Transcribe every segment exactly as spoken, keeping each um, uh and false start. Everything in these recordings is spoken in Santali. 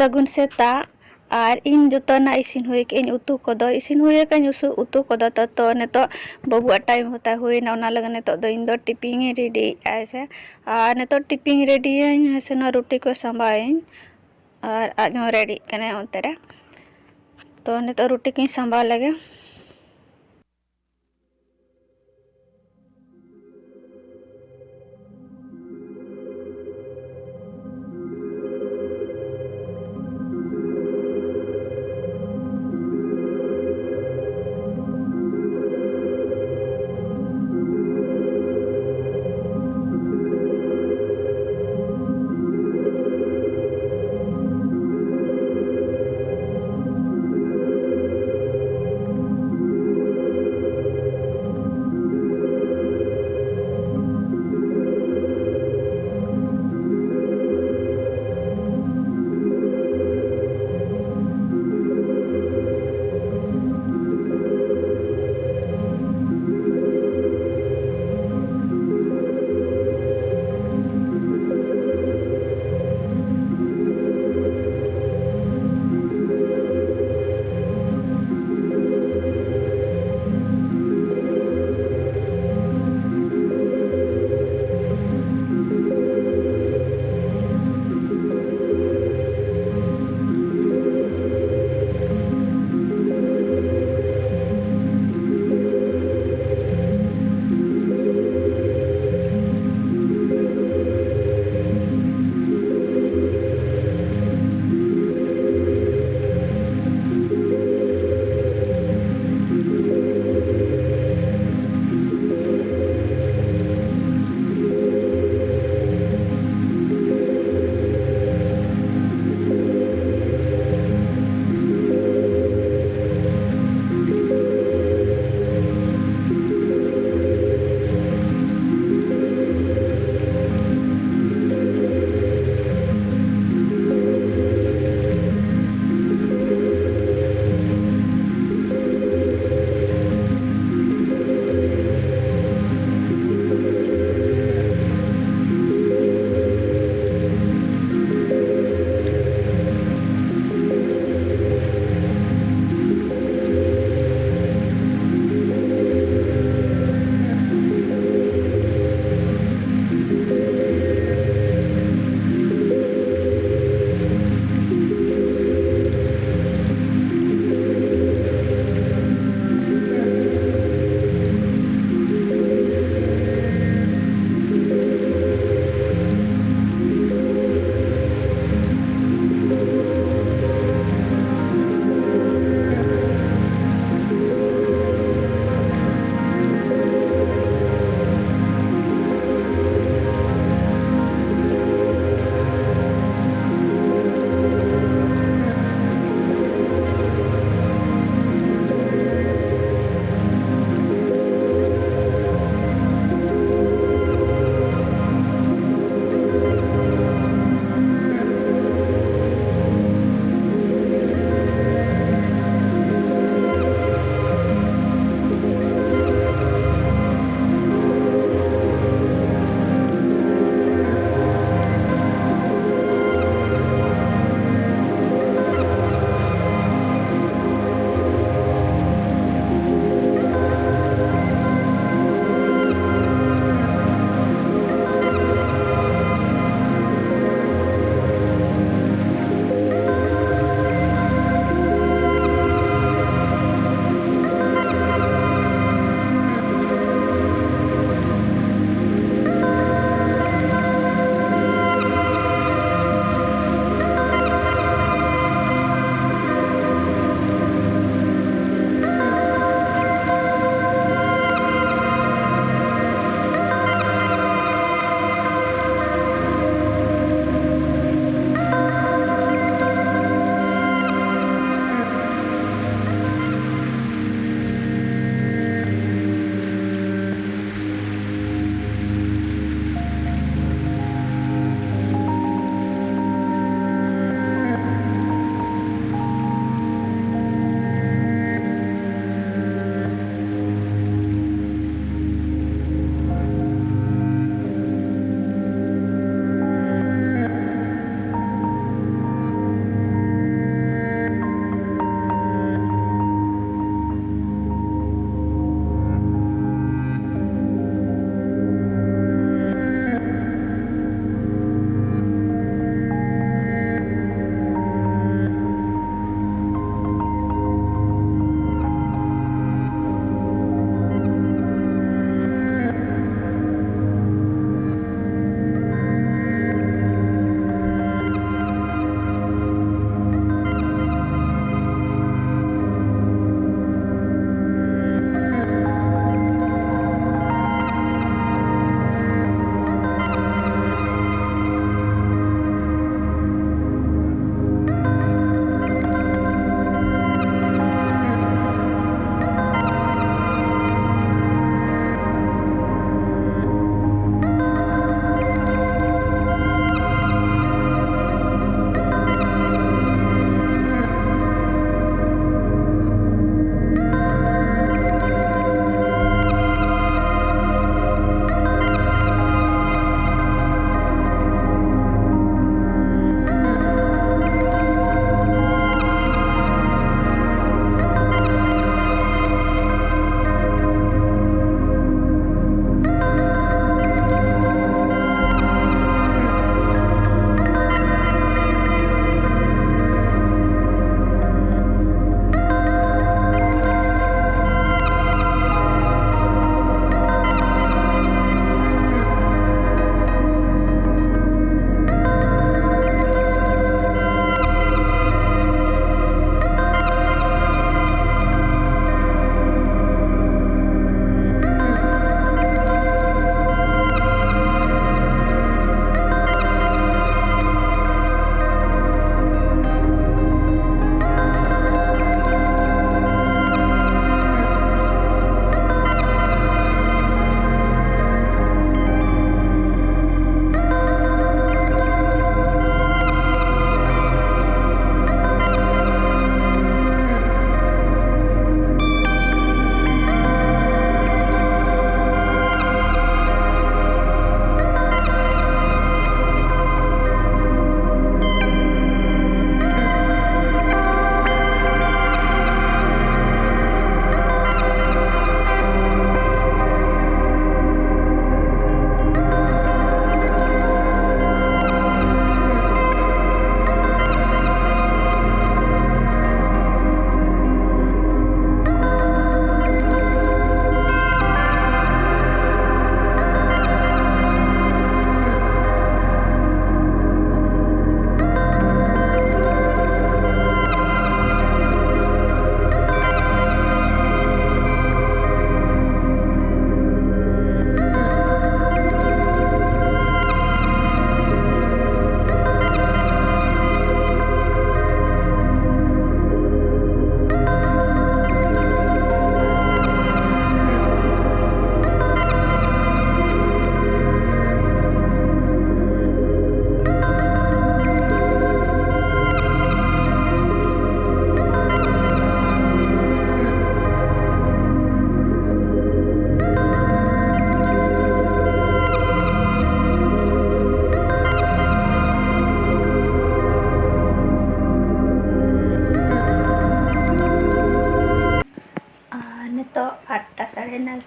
ᱥᱟᱹᱜᱩᱱ ᱥᱮᱛᱟᱜ᱾ ᱟᱨ ᱤᱧ ᱡᱚᱛᱚᱱᱟᱜ ᱤᱥᱤᱱ ᱦᱩᱭ ᱠᱮᱜ ᱟᱹᱧ, ᱩᱛᱩ ᱠᱚᱫᱚ ᱤᱥᱤᱱ ᱦᱩᱭ ᱟᱠᱟᱜ ᱟᱹᱧ, ᱩᱥᱩ-, ᱩᱛᱩ ᱠᱚᱫᱚ᱾ ᱛᱚ, ᱛᱚ ᱱᱤᱛᱚᱜ ᱵᱟᱹᱵᱩᱣᱟᱜ time ᱦᱚᱸ ᱛᱟᱭ ᱦᱩᱭᱱᱟ, ᱚᱱᱟ ᱞᱟᱹᱜᱤᱫ ᱱᱤᱛᱚᱜ ᱫᱚ ᱤᱧ ᱫᱚ ᱴᱤᱯᱤᱱ ᱤᱧ ready ᱮᱜᱼᱟ ᱦᱮᱸ ᱥᱮ᱾ ᱟᱨ ᱱᱤᱛᱚᱜ ᱴᱤᱯᱤᱱ ready ᱟᱹᱧ ᱦᱮᱸ ᱥᱮ, ᱱᱚᱣᱟ ᱨᱩᱴᱤ ᱠᱚ ᱥᱟᱸᱵᱟᱣ ᱟᱹᱧ᱾ ᱟᱨ ᱟᱡ ᱦᱚᱸ ready ᱠᱟᱱᱟᱭ ᱚᱱᱛᱮ ᱨᱮ᱾ ᱛᱚ, ᱱᱤᱛᱚᱜ ᱨᱩᱴᱤ ᱠᱚᱧ ᱥᱟᱸᱵᱟᱣ ᱞᱮᱜᱮ᱾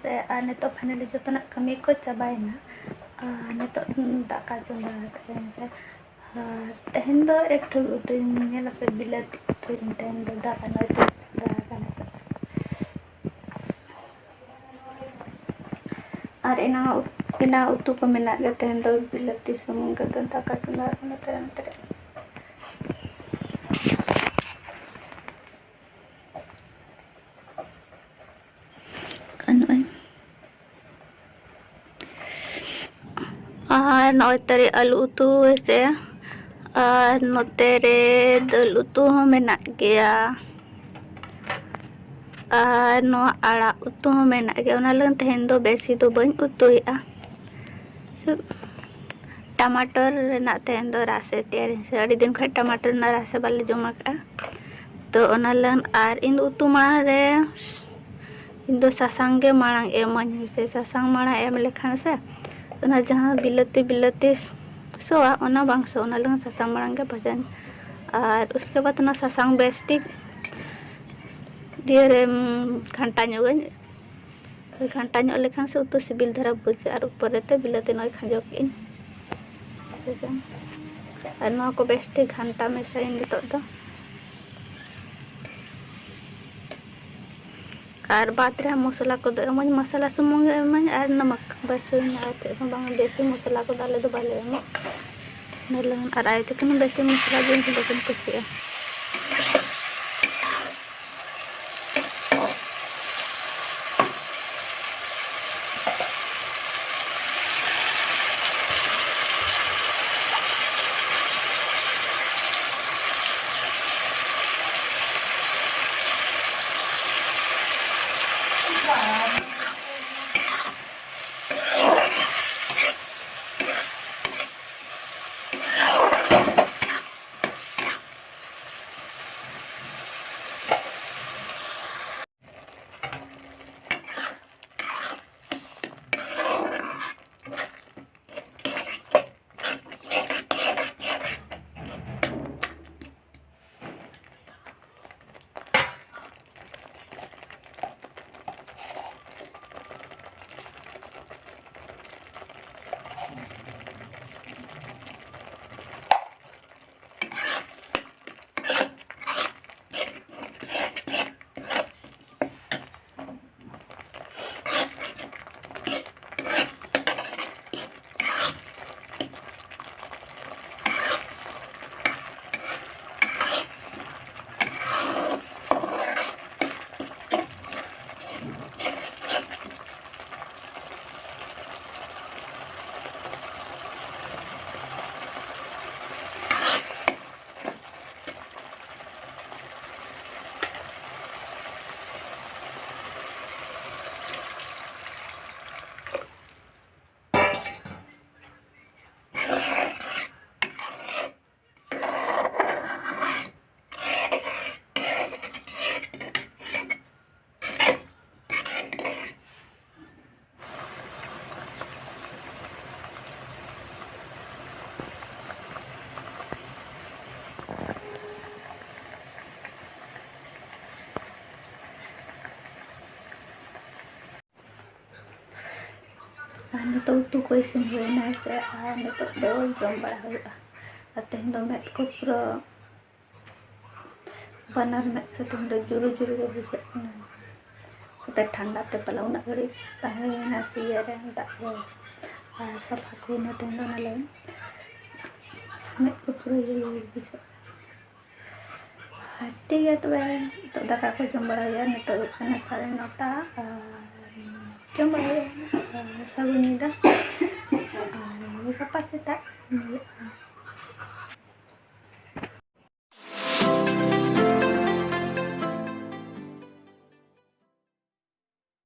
ᱥᱮ, ᱟᱨ ᱱᱤᱛᱚᱜ finally ᱡᱚᱛᱚᱱᱟᱜ ᱠᱟᱹᱢᱤ ᱠᱚ ᱪᱟᱵᱟᱭᱮᱱᱟ᱾ ᱟᱨ ᱱᱤᱛᱚᱜ ᱫᱟᱠᱟ ᱪᱚᱸᱫᱟ ᱟᱠᱟᱫᱟᱹᱧ ᱥᱮ᱾ ᱟᱨ ᱛᱮᱦᱮᱧ ᱫᱚ ᱮᱠᱴᱩ ᱩᱛᱩᱧ ᱧᱮᱞ ᱟᱯᱮ, ᱵᱤᱞᱟᱹᱛᱤ ᱩᱛᱩᱧ ᱛᱮᱦᱮᱧ ᱫᱚ ᱫᱟᱠᱟ ᱱᱚᱭ ᱛᱮ ᱪᱚᱸᱫᱟ ᱟᱠᱟᱱᱟ ᱥᱮ᱾ ᱟᱨ ᱮᱱᱟᱝ ᱩᱛ-, ᱮᱱᱟᱝ ᱩᱛᱩ ᱠᱚ ᱢᱮᱱᱟᱜ ᱜᱮ, ᱛᱮᱦᱮᱧ ᱫᱚ ᱵᱤᱞᱟᱹᱛᱤ ᱥᱩᱢᱩᱝ ᱜᱮ ᱫᱟᱠᱟ ᱪᱚᱸᱫᱟ ᱟᱠᱟᱱᱟ ᱛᱟᱭᱚᱢ ᱛᱮ᱾ ᱟᱨ ᱱᱚᱜᱼᱚᱭ, ᱟᱨ ᱱᱚᱜᱼᱚᱭ ᱛᱟᱨᱮ ᱟᱹᱞᱩ ᱩᱛᱩ ᱦᱮᱸᱥᱮ, ᱟᱨ ᱱᱚᱛᱮ ᱨᱮ ᱫᱟᱹᱞ ᱩᱛᱩ ᱦᱚᱸ ᱢᱮᱱᱟᱜ ᱜᱮᱭᱟ, ᱟᱨ ᱱᱚᱣᱟ ᱟᱲᱟᱜ ᱩᱛᱩ ᱦᱚᱸ ᱢᱮᱱᱟᱜ ᱜᱮᱭᱟ᱾ ᱚᱱᱟ ᱞᱟᱹᱜᱤᱫ ᱛᱮᱦᱮᱧ ᱫᱚ ᱵᱮᱥᱤ ᱫᱚ ᱵᱟᱹᱧ ᱩᱛᱩᱭᱮᱫᱼᱟ᱾ ᱥᱩᱫᱷᱩ ᱴᱟᱢᱟᱴᱳᱨ ᱨᱮᱱᱟᱜ ᱛᱮᱦᱮᱧ ᱫᱚ ᱨᱟᱥᱮ ᱛᱮᱭᱟᱨᱤᱧ ᱥᱮ, ᱟᱹᱰᱤ ᱫᱤᱱ ᱠᱷᱚᱱ ᱴᱟᱢᱟᱴᱳᱨ ᱨᱮᱱᱟᱜ ᱨᱟᱥᱮ ᱵᱟᱞᱮ ᱡᱚᱢ ᱟᱠᱟᱫᱼᱟ᱾ ᱛᱚ ᱚᱱᱟ ᱞᱟᱹᱜᱤᱫ, ᱟᱨ ᱤᱧ ᱫᱚ ᱩᱛᱩ ᱢᱟᱲᱟᱝ ᱨᱮ ᱤᱧ ᱫᱚ ᱥᱟᱥᱟᱝ ᱜᱮ ᱢᱟᱲᱟᱝ ᱮᱢᱟᱹᱧ ᱦᱮᱸᱥᱮ᱾ ᱥᱟᱥᱟᱝ ᱢᱟᱲᱟᱝ ᱮᱢ ᱞᱮᱠᱷᱟᱱ ᱥᱮ, ᱚᱱᱟ ᱡᱟᱦᱟᱸ ᱵᱤᱞᱟᱹᱛᱤ, ᱵᱤᱞᱟᱹᱛᱤ ᱥᱚᱣᱟ, ᱚᱱᱟ ᱵᱟᱝ ᱥᱚᱣᱟ, ᱚᱱᱟ ᱞᱟᱹᱜᱤᱫ ᱥᱟᱥᱟᱝ ᱢᱟᱲᱟᱝ ᱜᱮ ᱵᱷᱟᱡᱟᱧ᱾ ᱟᱨ ᱩᱥᱠᱮ ᱵᱟᱫᱽ ᱚᱱᱟ ᱥᱟᱥᱟᱝ ᱵᱮᱥ ᱴᱷᱤᱠ ᱤᱭᱟᱹ ᱨᱮ, ᱩᱸ, ᱜᱷᱟᱱᱴᱟ ᱧᱚᱜᱟᱹᱧ᱾ ᱜᱷᱟᱱᱴᱟ ᱧᱚᱜ ᱞᱮᱠᱷᱟᱱ ᱥᱮ ᱩᱛᱩ ᱥᱤᱵᱤᱞ ᱫᱷᱟᱨᱟ ᱵᱩᱡᱷᱟᱹᱜᱼᱟ᱾ ᱟᱨ ᱩᱯᱚᱨ ᱨᱮᱛᱮ ᱵᱤᱞᱟᱹᱛᱤ ᱱᱚᱜᱼᱚᱭ ᱠᱷᱟᱸᱡᱚ ᱠᱮᱫᱟᱹᱧ᱾ ᱦᱮᱸᱥᱮ? ᱟᱨ ᱱᱚᱣᱟ ᱠᱚ ᱵᱮᱥ ᱴᱷᱤᱠ ᱜᱷᱟᱱᱴᱟ ᱢᱮᱥᱟᱭᱟᱹᱧ ᱱᱤᱛᱚᱜ ᱫᱚ᱾ ᱟᱨ ᱵᱟᱫᱽ ᱨᱮ ᱢᱚᱥᱞᱟ ᱠᱚᱫᱚ ᱮᱢᱟᱹᱧ, ᱢᱚᱥᱞᱟ ᱥᱩᱢᱩᱝ ᱜᱮ ᱮᱢᱟᱹᱧ ᱟᱨ ᱱᱟᱢᱟᱠ, ᱵᱟᱥ ᱦᱩᱭᱱᱟ, ᱟᱨ ᱪᱮᱫ ᱦᱚᱸ ᱵᱟᱝ, ᱵᱮᱥᱤ ᱢᱚᱥᱞᱟ ᱠᱚᱫᱚ ᱟᱞᱮ ᱫᱚ ᱵᱟᱞᱮ ᱮᱢᱚᱜ᱾ ᱤᱱᱟᱹ ᱞᱟᱹᱜᱤᱫ ᱟᱨ ᱟᱭᱳ ᱛᱟᱹᱠᱤᱱ ᱵᱮᱥᱤ ᱢᱚᱥᱞᱟ ᱡᱤᱱᱤᱥ ᱵᱟᱹᱠᱤᱱ ᱠᱩᱥᱤᱭᱟᱜᱼᱟ᱾ ᱟᱨ ᱱᱤᱛᱚᱜ ᱩᱛᱩ ᱠᱚ ᱤᱥᱤᱱ ᱦᱩᱭᱱᱟ ᱥᱮ, ᱟᱨ ᱱᱤᱛᱚᱜ ᱫᱚ ᱡᱚᱢ ᱵᱟᱲᱟ ᱦᱩᱭᱩᱜᱼᱟ᱾ ᱟᱨ ᱛᱮᱦᱮᱧ ᱫᱚ ᱢᱮᱫ ᱠᱚ ᱯᱩᱨᱟᱹ ᱵᱟᱱᱟᱨ ᱢᱮᱫ ᱥᱮ ᱛᱮᱦᱮᱧ ᱫᱚ ᱡᱩᱨᱩ ᱡᱩᱨᱩ ᱜᱮ ᱵᱩᱡᱷᱟᱹᱜ ᱠᱟᱱᱟ᱾ ᱚᱱᱟᱛᱮ ᱴᱷᱟᱱᱰᱟ ᱛᱮ ᱯᱟᱞᱮ ᱩᱱᱟᱹᱜ ᱜᱷᱟᱹᱲᱤᱡ ᱛᱟᱦᱮᱸᱭᱮᱱᱟ ᱥᱮ ᱤᱭᱟᱹ ᱨᱮ ᱫᱟᱜ ᱨᱮ, ᱟᱨ ᱥᱟᱯᱷᱟ ᱠᱚ ᱦᱩᱭᱱᱟ ᱛᱮᱦᱮᱧ ᱫᱚ ᱚᱱᱟ ᱞᱟᱹᱜᱤᱫ᱾ ᱢᱮᱫ ᱠᱚ ᱯᱩᱨᱟᱹ ᱡᱩᱨᱩ ᱡᱩᱨᱩ ᱵᱩᱡᱷᱟᱹᱜ ᱠᱟᱱᱟ᱾ ᱟᱨ ᱴᱷᱤᱠ ᱜᱮᱭᱟ, ᱛᱚᱵᱮ ᱱᱤᱛᱚᱜ ᱫᱟᱠᱟ ᱠᱚ ᱡᱚᱢ ᱵᱟᱲᱟ ᱦᱩᱭᱩᱜᱼᱟ᱾ ᱱᱤᱛᱚᱜ ᱦᱩᱭᱩᱜ ᱠᱟᱱᱟ ᱥᱟᱲᱮ ᱱᱚᱴᱟ, ᱟᱨ ᱡᱚᱢ ᱵᱟᱲᱟ ᱦᱩᱭᱩᱜᱼᱟ᱾ ᱟᱨ ᱥᱟᱹᱜᱩᱱ ᱧᱤᱫᱟᱹ, ᱟᱨ ᱜᱟᱯᱟ ᱥᱮᱛᱟᱜ ᱧᱮᱞᱚᱜᱼᱟ᱾